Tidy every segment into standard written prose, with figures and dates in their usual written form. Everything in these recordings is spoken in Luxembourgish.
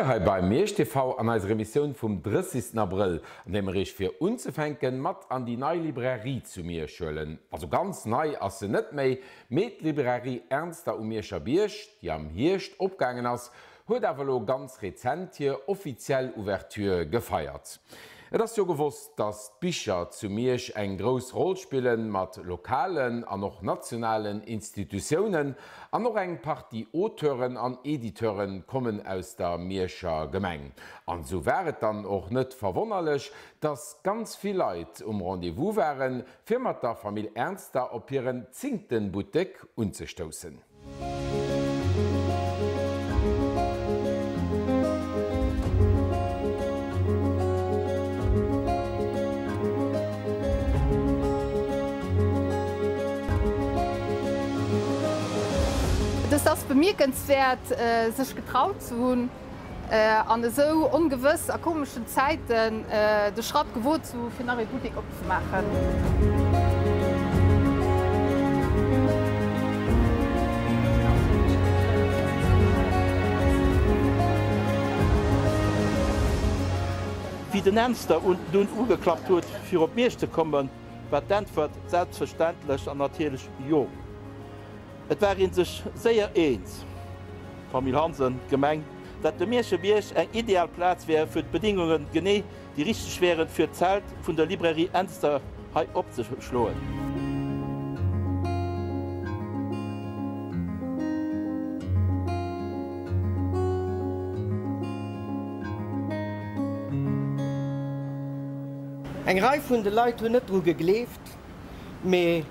Ouverture hei bei Miersch TV an eiser Emissioun vum 30. Abrëll, an där mer Iech fir unzefänken mat an déi nei Librairie zu Miersch huelen. Also ganz nei ass se net méi, mee d'Librairie Ernster um Mierscher Bierg, déi am Hierscht opgaangen ass, huet awer elo ganz rezent hir offiziell Ouverture gefeiert. Et ass jo gewosst, dass d'Bicher zu Miersch eng grouss Roll spillen, mat lokalen an och nationalen Institutiounen, an och eng Partie Auteuren an Editeuren kommen aus der Mierscher Gemeng. An esou war et dann och net verwonnerlech, dass ganz vill Leit um Rendez-vous waren, fir mat der Famill Ernster op hiren zéngten Buttek unzestoussen. Dëst ass bemierkenswäert, sech getraut ze hunn, an esou ongewëss a komeschen Zäiten de Schratt gewot ze hu fir nach ee Buttek opzemaachen. Wéi den Ernster dunn ugeklappt huet fir op Miersch ze kommen, war d'Äntwert selbstverständlech an natierlech Jo. Et war ee sech séier eens, d'Famill Hansen, d'Gemeng, dat de Mierschebierg eng ideal Plaz wär, fir d'Bedingunge genee déi richteg wären, fir d'Zelt vun der Librairie Ernster hei opzeschloen. Eng Rei vun de Leit hunn net dru gegleeft, Mee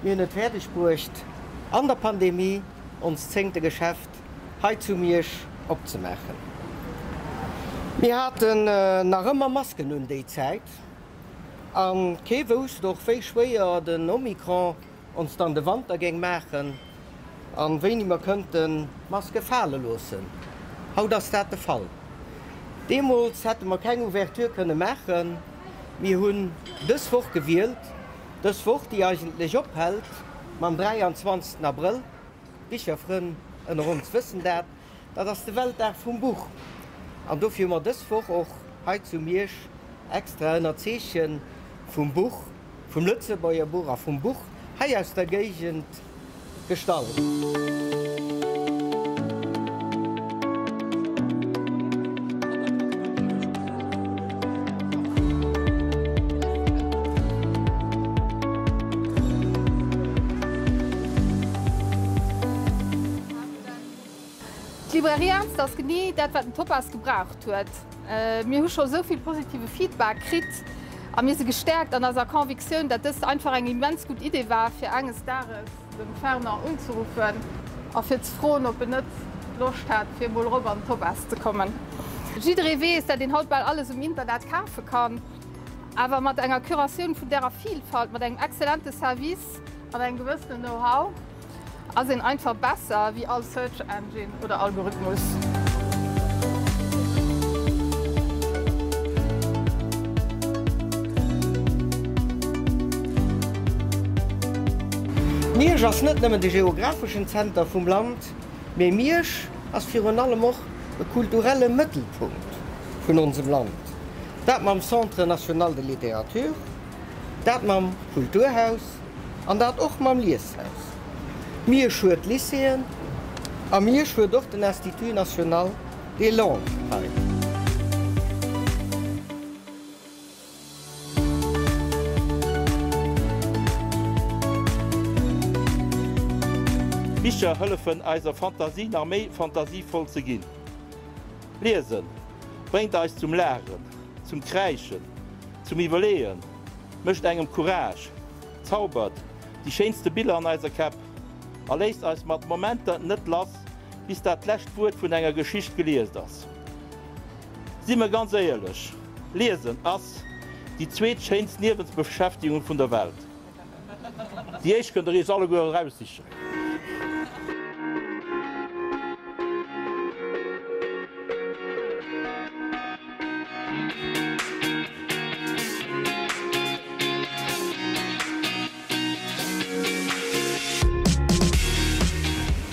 mir hunn et fäerdeg bruecht, an der Pandemie onst zéngte Geschäft hei zu Miersch opzemaachen. Mir haten nach ëmmer Masken un déi Zäit a kee wousst och, wéi schwéier den Omikron ons dann de Wanter géing maachen a wéini mer kënnte Maske fale loossen. Haut ass dat de Fall. Deemools hätte mer keng Ouverture kënne maachen. Mir hunn dës Woch gewielt, dës Woch, déi eigentlech ophält mam 23. Abrëll, d'Bicherfrënn ënner ons wëssen dat, dat ass de Weltdag vum Buch. An dofir hu mer dës Woch och hei zu Miersch extra ënner d'Zeeche vum Buch, vum Lëtzebuerger Buch a vum Buch hei aus der Géigend gestallt. D'Librairie Ernster ass genee dat, wat den Topaz gebraucht huet. Mir hu scho esou vill positive Feedback kritt a mir si gestäerkt an eiser Convictioun, dat dëst einfach eng immens gutt Idee war, fir enges Dages dem Fernand unzeruffen a fir ze froen, ob en net Loscht hätt, fir emol erop an den Topaz ze kommen. Jidderee weess, dat een haut bal alles um Internet kafe kann, awer mat enger Curatioun vun därer Vielfalt, mat engem exzellente Service an engem gewëssenen Know-how, Ass een einfach besser wéi all Search Engine oder Algorithmus. Miersch ass net nëmmen de geographeschen Zenter vum Land, mee Miersch ass virun allem och e kulturelle Mëttelpunkt vun onsem Land. Dat mam Centre national de littérature, dat mam Kulturhaus, An dat och mam Lieshaus. Miersch huet Lycéeën a Miersch huet och den Institut national des langues hei. Bicher hëllefen eiser Fantasie nach méi fantasievoll ze ginn. Liesen bréngt eis zum Laachen, zum Kräischen, zum Iwwerleeën, mécht engem Courage, zaubert déi schéinste Biller an eiser Käpp a léisst eis mat Momenter net lass, bis dat lescht Wuert vun enger Geschicht geliest ass. Si mer ganz éierlech, Liesen ass déi zweet schéinst Niewensbeschäftigung vun der Welt. Déi éischt kënnt der iech alleguer eraussichen.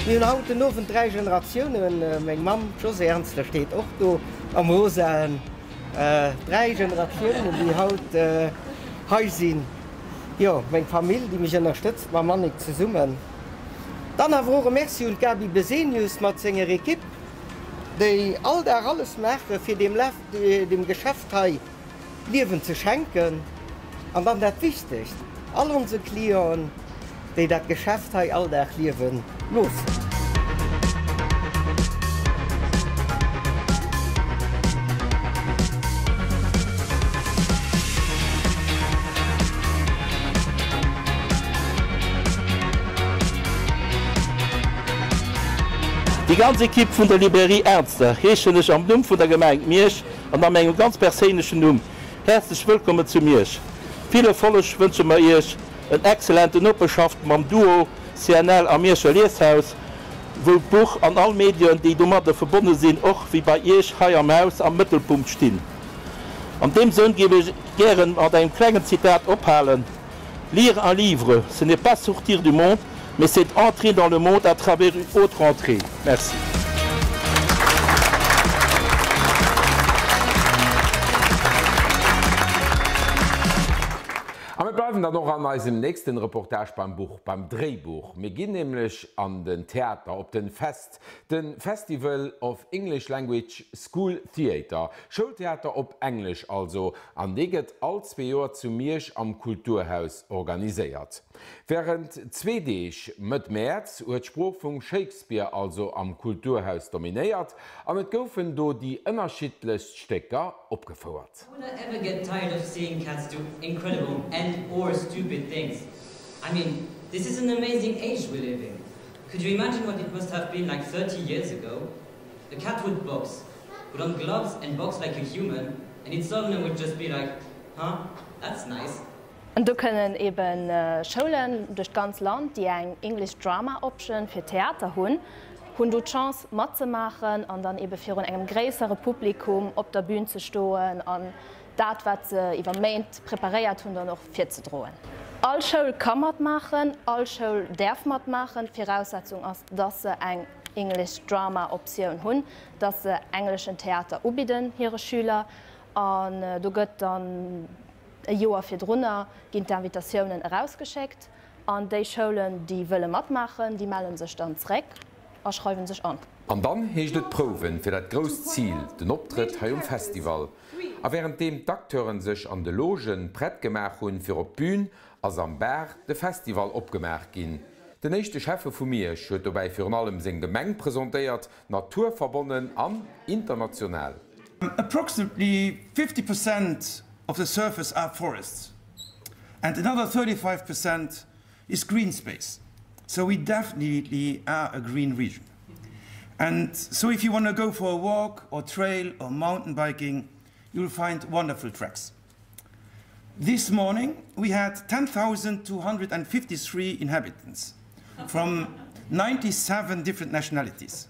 Mir hunn haut den Owend 3 Generatiounen, meng Mamm d'Josée Ernster steet och do am Rosaen, 3 Generatiounen déi haut hei sinn. Jo, meng Famill déi mech ënnerstëtzt mam Annick zesummen. Dann awer och e Merci un d'Gaby Besenius mat senger Ekipp, déi all Dag alles maache fir deem deem Geschäft hei Liewen ze schenken. An dann dat Wichtegst, all onse Clienten, déi dat Geschäft hei all Dag liewe loossen. Déi ganz Equipe vun der Librairie Ernster heeschen ech am Numm vun der Gemeng Miersch an a mengem ganz perséinlechen Numm häerzlech wëllkommen zu Miersch. Vill Erfolleg wënsche mer Iech, en excellente Noperschaft mam Duo CNL a Mierscher Lieshaus, wou d'Buch an all Medien, déi domadder verbonne sinn, och wéi bei Iech hei am Haus am Mëttelpunkt stinn. An deem Sënn géif ech gären mat engem klengen Zitat ophalen, Lire un livre, ce n'est pas sortir du monde, mais c'est entrer dans le monde à travers une autre entrée. Merci. A mir bleiwen dann och an eisem nächsten Reportage beim Buch, beim Dréibuch. Mir ginn nämlech an den Theater, op den Fest, den Festival of English Language School Theatre, Schoultheater op Englesch also, an dee gëtt all zwee Joer zu Miersch am Kulturhaus organiséiert. Wärend zwee Deeg Mëtt Mäerz huet d'Sprooch vum Shakespeare also am Kulturhaus dominéiert an et goufen do déi ënnerschiddlechst Stécker opgefouert. I will not ever get tired of seeing cats do incredible and or stupid things. I mean, this is an amazing age we live in. Could you imagine what it must have been like 30 years ago? A cat would box, put on gloves and box like a human, and its owner would just be like, huh, that's nice. An do kënnen ebe Schoulen duerch d'ganz Land, déi eng English Drama Option fir Theater hunn, hunn do d'Chance matzemaachen an dann ebe virun engem gréissere Publikum op der Bühn ze stoen an dat, wat se iwwer Méint preparéiert hunn, dann och virzedroen. All Schoul ka matmaachen, all Schoul däerf matmaachen. D'Viraussetzung ass, dass se eng English Drama Optioun hunn, dass se engleschen Theater ubidden hire Schüler. An do gëtt dann e Joer virdrunner ginn d'Invitatiounen erausgeschéckt an déi Schoulen, déi wëlle matmaachen, déi melle sech dann zréck a schreiwe sech an. An dann heescht et prouwen fir dat grousst Zil, den Optrëtt hei um Festival. A wärenddeem d'Acteuren sech an de Logen prett gemaach hunn fir op d'Bün, ass am Bar de Festival opgemaach ginn. Den éischte Schäffe vu Miersch huet dobäi virun allem seng Gemeng presentéiert, naturverbonnen an international. Approximately 50% of the surface are forests and another 35% is green space. So we definitely are a green region. And so if you want to go for a walk or trail or mountain biking, you'll find wonderful tracks. This morning we had 10,253 inhabitants from 97 different nationalities.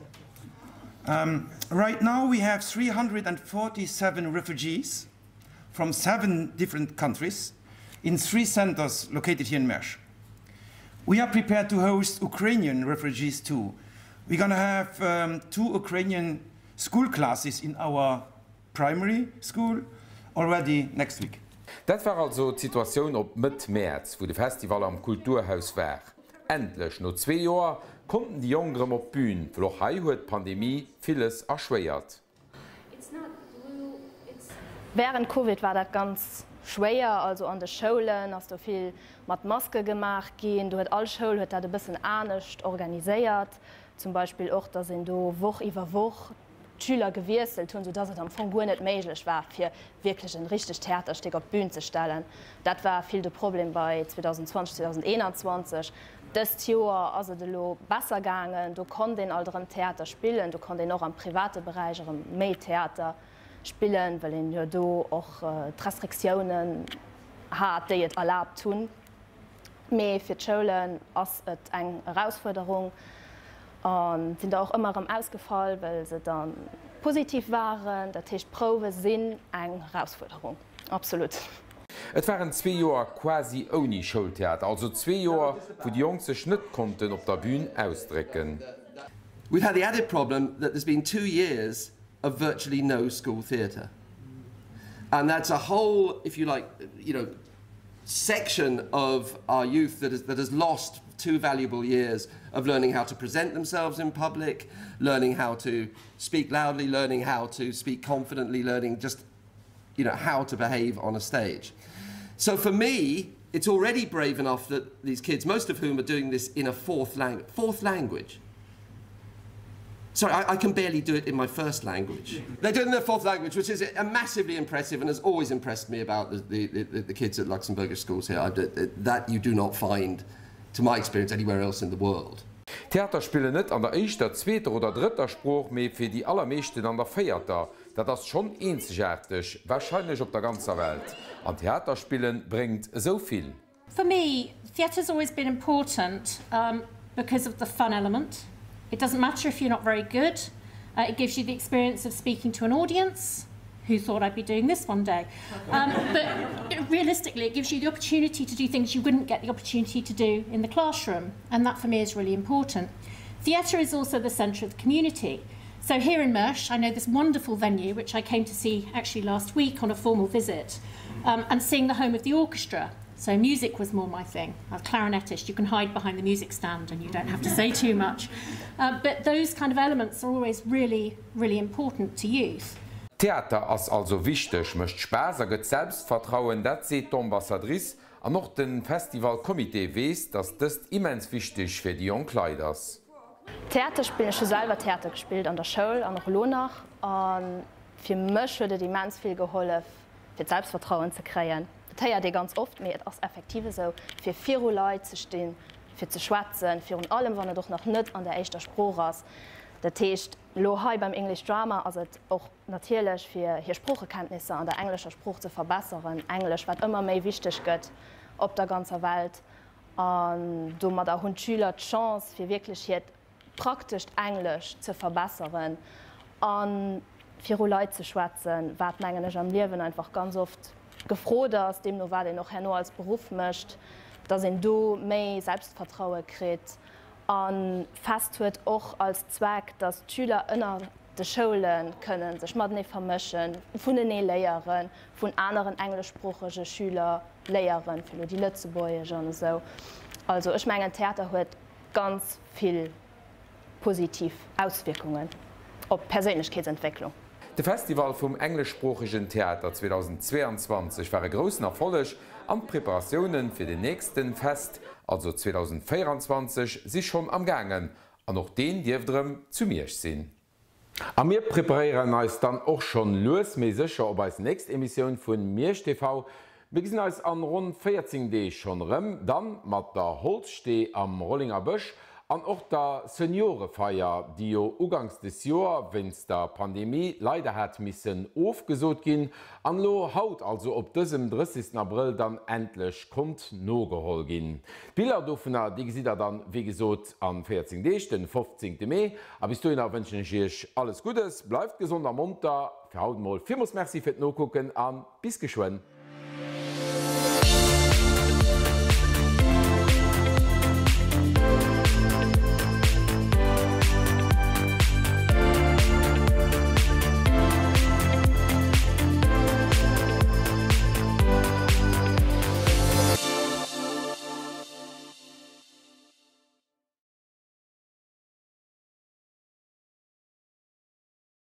Um, right now we have 347 refugees from seven different countries in three centers located here in Mersch. We are prepared to host Ukrainian refugees too. We're going to have um, two Ukrainian school classes in our primary school already next week. Dat war also d'Situatioun op Mëtt Mäerz, wou de Festival am Kulturhaus war. Endlech, no zwee Joer, konnten déi Jonk erëm op d'Bün, well och hei huet d'Pandemie villes erschwéiert. Wärend Covid war dat ganz schwéier, also an de Schoulen ass do vill mat Maske gemaach ginn. Do huet all Schoul huet dat e bëssen anescht organiséiert, zum Beispill och, datt een do Woch iwwer Woch d'Schüler gewiesselt hunn, soudass et am Fong guer net méiglech war, fir wierklech en richtegt Theaterstéck op d'Bün ze stellen. Dat war vill de Problem bei 2020, 2021. Dëst Joer ass et elo besser gaangen, do konnt een alt erëm Theater spillen, do konnt een och am private Beräich erëm méi Theater spillen, well een jo do och d'Restriktiounen hat, déi et erlaabt hunn. Mee fir d'Schoulen ass et eng Erausfuerderung an sinn der och ëmmer erëm ausgefall, well se da positiv waren. Dat heescht, d'Prouwe sinn eng Erausfuerderung, absolut. Et waren zwee Joer quasi ouni Schoultheater, also zwee Joer, wou déi Jonk sech net konnten op der Bühn ausdrécken. We've had the added problem that there's been two years of virtually no school theatre. And that's a whole, if you like, you know, section of our youth that, is, that has lost two valuable years of learning how to present themselves in public, learning how to speak loudly, learning how to speak confidently, learning just you know, how to behave on a stage. So for me, it's already brave enough that these kids, most of whom are doing this in a fourth, lang fourth language, Sorry, I, I can barely do it in my first language. They're doing their fourth language, which is a massively impressive and has always impressed me about the, the, the, the kids at Luxembourgish schools here. I, that you do not find, to my experience, anywhere else in the world. Theater spillen net an der éischter, zweeter oder drëtter Sprooch, mee fir déi allermeeschten an der véierter. Dat ass schonn eenzegaarteg, warscheinlech op der ganzer Welt. An Theater spillen bréngt esou vill. For me, theatre's always been important um, because of the fun element. It doesn't matter if you're not very good. Uh, it gives you the experience of speaking to an audience who thought I'd be doing this one day. Um, but realistically, it gives you the opportunity to do things you wouldn't get the opportunity to do in the classroom. And that for me is really important. Theatre is also the centre of the community. So here in Mersh, I know this wonderful venue, which I came to see actually last week on a formal visit, um, and seeing the home of the orchestra. So music was more my thing. I'm a clarinetist, you can hide behind the music stand and you don't have to say too much. Uh, but those kind of elements are always really, really important to youth. Theater ass also wichteg, mécht Spaass a gëtt Selbstvertrauen, dat seet d'Ambassadrice. An och de Festival-Comité weess, datt dëst immens wichteg fir déi jonk Leit ass. Theater spillen, ech hu selwer Theater gespillt an der Schoul an och elo nach. A fir mech huet et immens vill gehollef, fir d'Selbstvertrauen ze kréien. Dat héiert ee ganz oft, mee et ass effektiv esou, fir viru Leit ze stinn, fir ze schwätzen, virun allem wann et och nach net an der éischter Sprooch ass. Dat heescht, elo hei beim English Drama ass et och natierlech fir hir Sproochekenntnisser an der englescher Sprooch ze verbesseren, Englesch, wat ëmmer méi wichteg gëtt op der ganzer Welt. An domadder hunn d'Schüler d'Chance, fir wierklech hiert praktescht Englesch ze verbesseren a viru Leit ze schwätzen, wat, mengen ech, am Liewen einfach ganz oft gefrot ass, deemno wat een och herno als Beruff mécht, dass een do méi Selbstvertraue kritt. A fest huet och als Zweck, dass d'Schüler ënner de Schoule kënnen sech matenee vermëschen, vunenee léieren, vun aneren engleschsproochege Schüler léieren, fir elo déi lëtzebuergesch an esou. Also ech mengen, Theater huet ganz vill positiv Auswierkungen op d'Perséinlechkeetsentwécklung. De Festival vum engleschsproochegen Theater 2022 war e groussen Erfolleg an d'Preparatiounen fir den nächsten Fest, also 2024, si schonn am gaangen an och deen dierft erëm zu Miersch sinn. A mir preparéieren eis dann och schonn lues mee sécher op eis nächst Emissioun vun Miersch TV. Mir gesinn eis an ronn 14 Deeg schonn erëm, dann mat der Holzstee am Rollinger Bësch an och der Seniorefeier, déi jo ugangs des Joer wéinst der Pandemie leider hat missen ofgesot ginn an elo haut, also op dësem 30 Abrëll dann endlech konnt nogeholl ginn. D'Biller dovunner, déi gesitt der dann wéi gesot an 14 Deeg, den 15 Mee. A bis dohinner wënschen ech iech alles Guddes, bleift gesond a monter. Fir haut mol villmools Merci fir d'Nokucken a bis geschwënn.